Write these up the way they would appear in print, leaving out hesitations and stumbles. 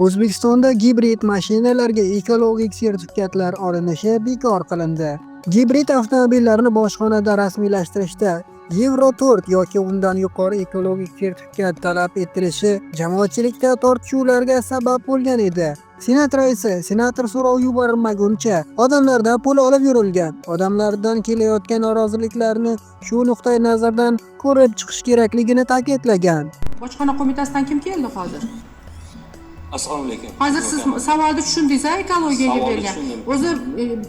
O'zbekistonda gibrid mashinalarga ekologik sertifikatlar olinishi bekor qilindi. Gibrid avtomobillarni bojxonada rasmiylashtirishda Yevro 4 yoki undan yuqori ekologik sertifikat talab etilishi jamoatchilikda tortishuvlarga sabab bo'lgan edi. Senat raisi senator so'rov yuborilmaguncha odamlardan pul olib yurilgan. Odamlardan kelayotgan noroziliklarni shu nuqtai nazardan ko'rib chiqish kerakligini ta'kidlagan. Bojxona qo'mitasidan kim keldi hozir? Assalomu alaykum. Hozir siz savolni tushundingiz, a, ekologiyaga Savolni bergan. tushundim. O'zi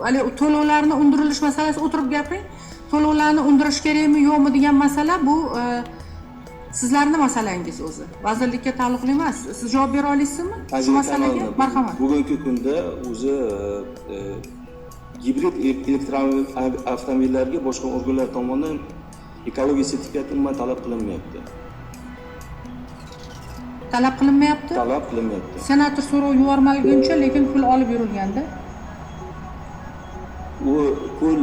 haligi to'lovlarni undirilish masalasi, o'tirib gapiring. To'lovlarni undirish kerakmi, yo'qmi degan masala bu sizlarni masalangiz o'zi. Vazirlikka taalluqli emas. Siz javob bera olasizmi shu Tanzila masalaga? Kamalovna, Marhamat. Bugungi kunda o'zi gibrid elektromobil avtomobillarga boshqa organlar tomonidan ekologiya sertifikati umuman talab qilinmayapti. Talab qilinmayapti? Talab qilinmayapti. Senator so'rov yubormaguncha, lekin pul olib yurilganda. U pul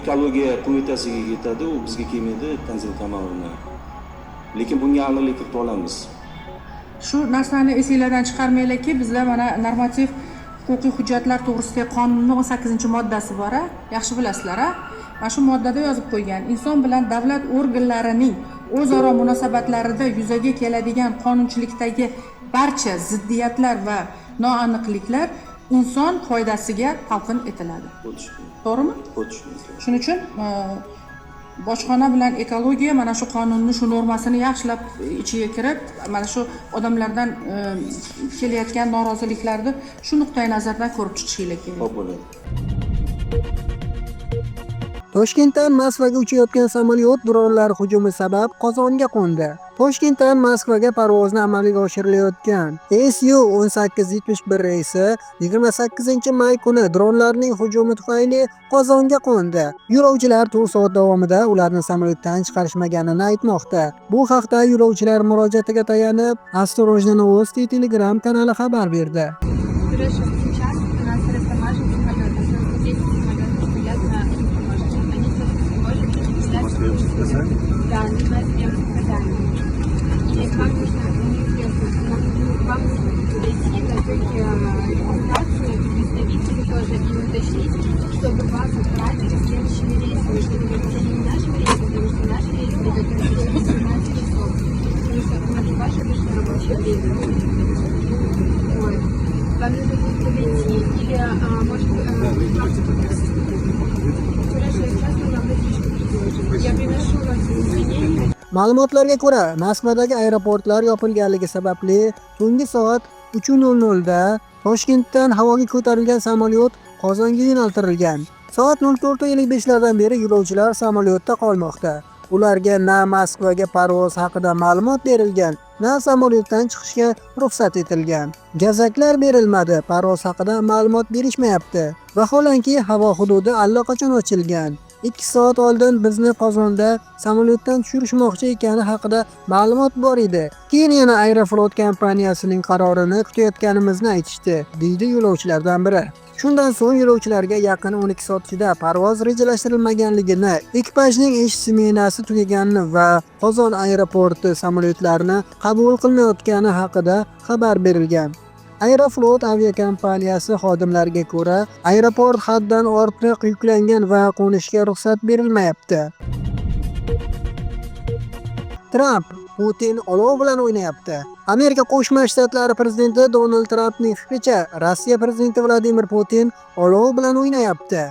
ekologiya qo'mitasiga ketadi, u bizga kelmaydi, Tanzila Kamalovna. Lekin bunga aniqlik kirita olamiz. Shu narsani esinglardan chiqarmanglarki, bizlar mana normativ huquqiy hujjatlar to'g'risidagi qonunning 18-moddasi bor, a? Yaxshi bilasizlar, a? Mana shu moddada yozib qo'ygan, inson bilan davlat organlarining o'zaro munosabatlarida yuzaga keladigan qonunchilikdagi barcha ziddiyatlar va noaniqliklar inson foydasiga talqin etiladi. To'g'rimi? Shuning uchun bojxona bilan ekologiya mana shu qonunni shu normasini yaxshilab ichiga kirib, mana shu odamlardan kelayotgan noroziliklarni shu nuqtai nazardan ko'rib chiqishinglar kerak. Xo'p bo'ladi. Toshkentdan Moskvaga uchayotgan samolyot dronlar hujumi sabab Qozonga qo'ndi. Toshkentdan Moskvaga parvozni amalga oshirilayotgan SU-1871 reysi 28 may kuni dronlarning hujumi tufayli Qozonga qo'ndi. Yo'lovchilar 4 soat davomida ularni samolyotdan chiqarishmaganini aytmoqda. Bu haqda yo'lovchilar murojaatiga tayanib, Осторожно Новости Telegram kanali xabar berdi. Хорошо, сейчас у нас растамажен самолеты. 10 самолетов стоят на таможне. Они сейчас растаможены. Да, нужна смена с годами. И вам нужно, неизвестно, нам, ну, вам нужно подойти на точке регистрации, представители тоже, и уточнить, чтобы вас отправили следующими рейсами, чтобы вы летели не нашим рейсом, потому что наш рейс идет только через 17 часов. Потому что у нас ваше вышло рабочее время. Вот. Вам нужно будет подойти или, может, хорошо, сейчас мы вам выписку предложим. Я приношу вам извинения. Ma'lumotlarga ko'ra, Moskvadagi aeroportlar yopilganligi sababli tungi soat 3:00 da Toshkentdan havoga ko'tarilgan samolyot Qozonga yo'naltirilgan. Soat 04:55 lardan beri yo'lovchilar samolyotda qolmoqda. Ularga na Moskvaga parvoz haqida ma'lumot berilgan, na samolyotdan chiqishga ruxsat etilgan. Gazaklar berilmadi, parvoz haqida ma'lumot berishmayapti. Vaholanki, havo hududi allaqachon ochilgan. 2 soat oldin bizni Qozonda samolyotdan tushirishmoqchi ekani haqida ma'lumot bor edi. Keyin yana Aeroflot kompaniyasining qarorini kutayotganimizni aytishdi, deydi yo'lovchilardan biri. Shundan so'ng yo'lovchilarga yaqin 12 soat ichida parvoz rejalashtirilmaganligini, ekipajning ish smenasi tugaganini va Qozon aeroporti samolyotlarni qabul qilmayotgani haqida xabar berilgan. Aeroflot aviakompaniyasi xodimlariga ko'ra, aeroport haddan ortiq yuklangan va qo'nishga ruxsat berilmayapti. Tramp: Putin olov bilan o'ynayapti. Amerika Qo'shma Shtatlari prezidenti Donald Trampning fikricha, Rossiya prezidenti Vladimir Putin olov bilan o'ynayapti.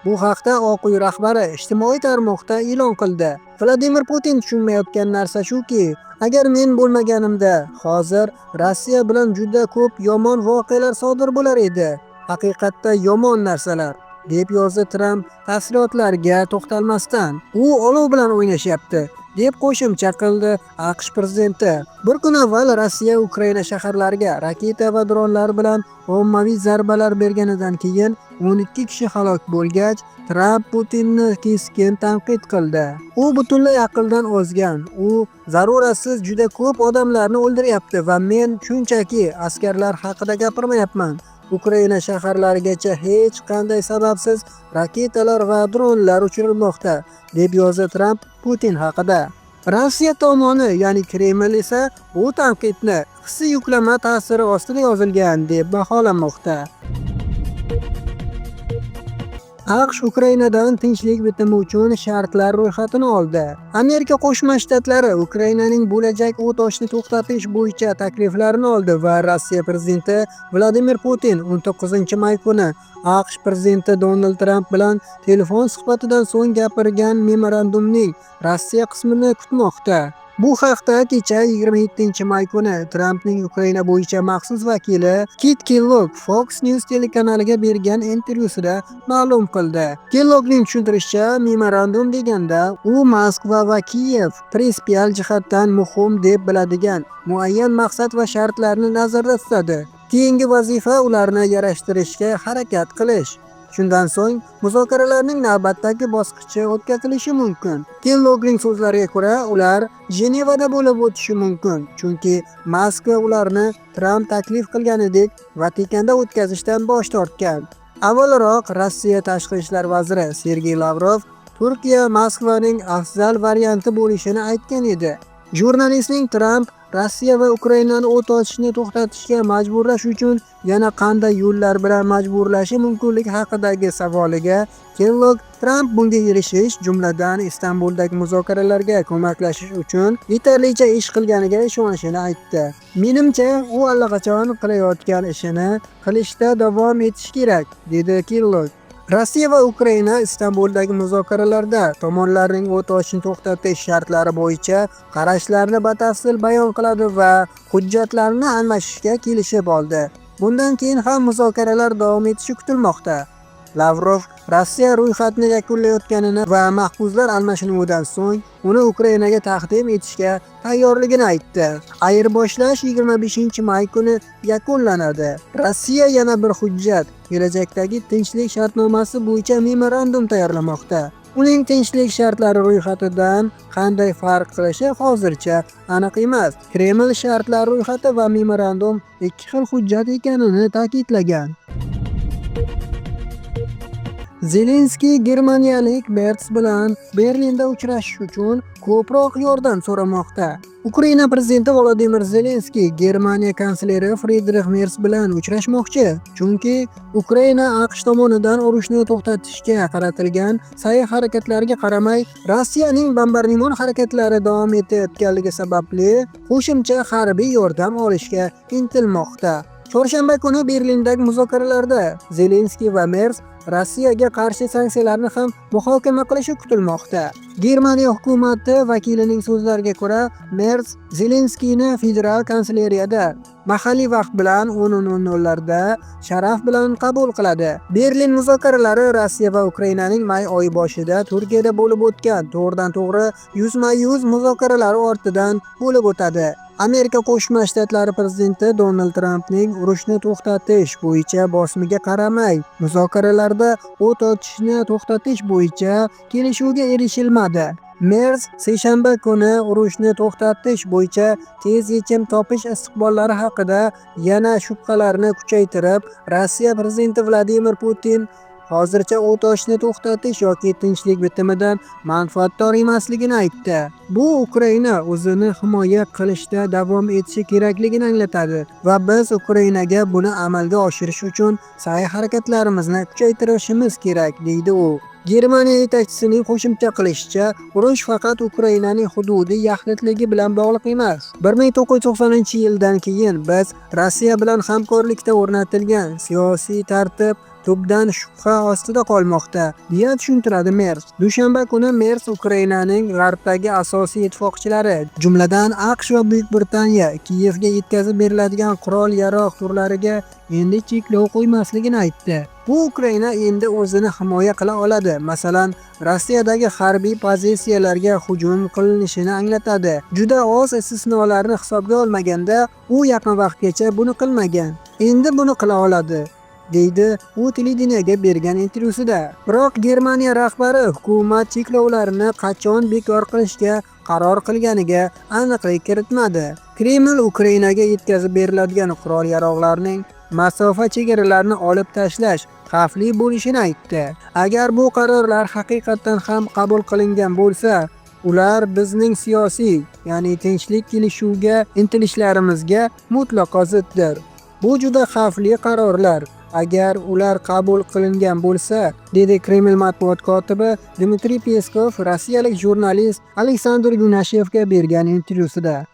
Bu haqda Oq uy rahbari ijtimoiy tarmoqda e'lon qildi. Vladimir Putin tushunmayotgan narsa shuki, agar men bo'lmaganimda, hozir Rossiya bilan juda ko'p yomon voqealar sodir bo'lar edi. Haqiqatda yomon narsalar, deb yozdi Tramp tafsilotlarga to'xtalmasdan. U olov bilan o'ynashyapti, deb qo'shimcha qildi AQSh prezidenti. Bir kun avval Rossiya Ukraina shaharlariga raketa va dronlar bilan ommaviy zarbalar berganidan keyin 12 kishi halok bo'lgach, Tramp Putinni keskin tanqid qildi. U butunlay aqldan ozgan. U zaruratsiz juda ko'p odamlarni o'ldiryapti va men shunchaki askarlar haqida gapirmayapman. Ukraina shaharlarigacha hech qanday sababsiz raketalar va dronlar uchirilmoqda, deb yozdi Tramp Putin haqida. Rossiya tomoni, ya'ni Kreml esa bu tanqidni hissiy yuklama ta'siri ostida yozilgan deb baholamoqda. AQSh Ukrainadan tinchlik bitimi uchun shartlar ro'yxatini oldi. Amerika Qo'shma Shtatlari Ukrainaning bo'lajak o't ochishni to'xtatish bo'yicha takliflarini oldi va Rossiya prezidenti Vladimir Putin 19-may kuni AQSh prezidenti Donald Tramp bilan telefon suhbatidan so'ng gapirgan memorandumning Rossiya qismini kutmoqda. Bu haqda kecha 27-may kuni Trampning Ukraina bo'yicha maxsus vakili Kit Kellogg Fox News telekanaliga bergan intervyusida ma'lum qildi. Kelloggning tushuntirishicha, memorandum deganda u Moskva va Kiyev prinsipial jihatdan muhim deb biladigan muayyan maqsad va shartlarni nazarda tutadi. Keyingi vazifa ularni yarashtirishga harakat qilish. Shundan so'ng muzokaralarning navbatdagi bosqichi o'tkazilishi mumkin. Kelloggning so'zlariga ko'ra, ular Jenevada bo'lib o'tishi mumkin, chunki Moskva ularni Tramp taklif qilganidek Vatikanda o'tkazishdan bosh tortgan. Avvalroq Rossiya tashqi ishlar vaziri Sergey Lavrov Turkiya Moskvaning afzal varianti bo'lishini aytgan edi. Jurnalistning Tramp Rossiya va Ukrainani o't ochishni to'xtatishga majburlash uchun yana qanday yo'llar bilan majburlashi mumkinligi haqidagi savoliga Kellogg Tramp bunga erishish, jumladan Istanbuldagi muzokaralarga ko'maklashish uchun yetarlicha ish qilganiga ishonishini aytdi. "Menimcha, u allaqachon qilayotgan ishini qilishda davom etishi kerak", dedi Kellogg. Rossiya va Ukraina Istanbuldagi muzokaralarda tomonlarning o't ochishni to'xtatish shartlari bo'yicha qarashlarini batafsil bayon qiladi va hujjatlarni almashishga kelishib oldi. Bundan keyin ham muzokaralar davom etishi kutilmoqda. Lavrov Rossiya ro'yxatni yakunlayotganini va mahbuslar almashinuvidan so'ng uni Ukrainaga taqdim etishga tayyorligini aytdi. Ayirboshlash 25-may kuni yakunlanadi. Rossiya yana bir hujjat, kelajakdagi tinchlik shartnomasi bo'yicha memorandum tayyorlamoqda. Uning tinchlik shartlari ro'yxatidan qanday farq qilishi hozircha aniq emas. Kreml shartlar ro'yxati va memorandum ikki xil hujjat ekanini ta'kidlagan. Zelenskiy germaniyalik Merz bilan Berlinda uchrashish uchun ko'proq yordam so'ramoqda. Ukraina prezidenti Volodimir Zelenskiy Germaniya kansleri Fridrix Merz bilan uchrashmoqchi, chunki Ukraina AQSh tomonidan urushni to'xtatishga qaratilgan sa'y-harakatlarga qaramay, Rossiyaning bombardimon harakatlari davom etayotganligi sababli qo'shimcha harbiy yordam olishga intilmoqda. Chorshanba kuni Berlindagi muzokaralarda Zelenskiy va Merz Rossiyaga qarshi sanksiyalarni ham muhokama qilishi kutilmoqda. Germaniya hukumati vakilining so'zlariga ko'ra, Merz Zelenskiyni federal kansleriyada mahalliy vaqt bilan 10:00larda sharaf bilan qabul qiladi. Berlin muzokaralari Rossiya va Ukrainaning may oyi boshida Turkiyada bo'lib o'tgan to'g'ridan-to'g'ri yuzma-yuz muzokaralari ortidan bo'lib o'tadi. Amerika Qo'shma Shtatlari prezidenti Donald Trampning urushni to'xtatish bo'yicha bosimiga qaramay, muzokaralarda o't ochishni to'xtatish bo'yicha kelishuvga erishilmadi. Merz seshanba kuni urushni to'xtatish bo'yicha tez yechim topish istiqbollari haqida yana shubhalarni kuchaytirib, Rossiya prezidenti Vladimir Putin hozircha o't ochishni to'xtatish yoki tinchlik bitimidan manfaatdor emasligini aytdi. Bu Ukraina o'zini himoya qilishda davom etishi kerakligini anglatadi va biz Ukrainaga buni amalga oshirish uchun sa'y-harakatlarimizni kuchaytirishimiz kerak, deydi u. Germaniya yetakchisining qo'shimcha qilishicha, urush faqat Ukrainaning hududiy yaxlitligi bilan bog'liq emas. 1990-yildan keyin biz Rossiya bilan hamkorlikda o'rnatilgan siyosiy tartib tubdan shubha ostida qolmoqda, deya tushuntiradi Merz. Dushanba kuni Merz Ukrainaning g'arbdagi asosiy ittifoqchilari, jumladan AQSh va Buyuk Britaniya Kiyevga yetkazib beriladigan qurol-yarog' turlariga endi cheklov qo'ymasligini aytdi. Bu Ukraina endi o'zini himoya qila oladi, masalan, Rossiyadagi harbiy pozitsiyalarga hujum qilinishini anglatadi. Juda oz istisnolarni hisobga olmaganda, u yaqin vaqtgacha buni qilmagan. Endi buni qila oladi, deydi u televideniyaga bergan intervyusida. Biroq Germaniya rahbari hukumat cheklovlarini qachon bekor qilishga qaror qilganiga aniqlik kiritmadi. Kreml Ukrainaga yetkazib beriladigan qurol-yarog'larning masofa chegaralarini olib tashlash xavfli bo'lishini aytdi. Agar bu qarorlar haqiqatdan ham qabul qilingan bo'lsa, Ular bizning siyosiy, ya'ni tinchlik kelishuvga intilishlarimizga mutlaqo ziddir. Bu juda xavfli qarorlar, agar ular qabul qilingan bo'lsa, dedi Kreml matbuot kotibi Dmitriy Peskov rossiyalik jurnalist Aleksandr Yunashevga bergan intervyusida.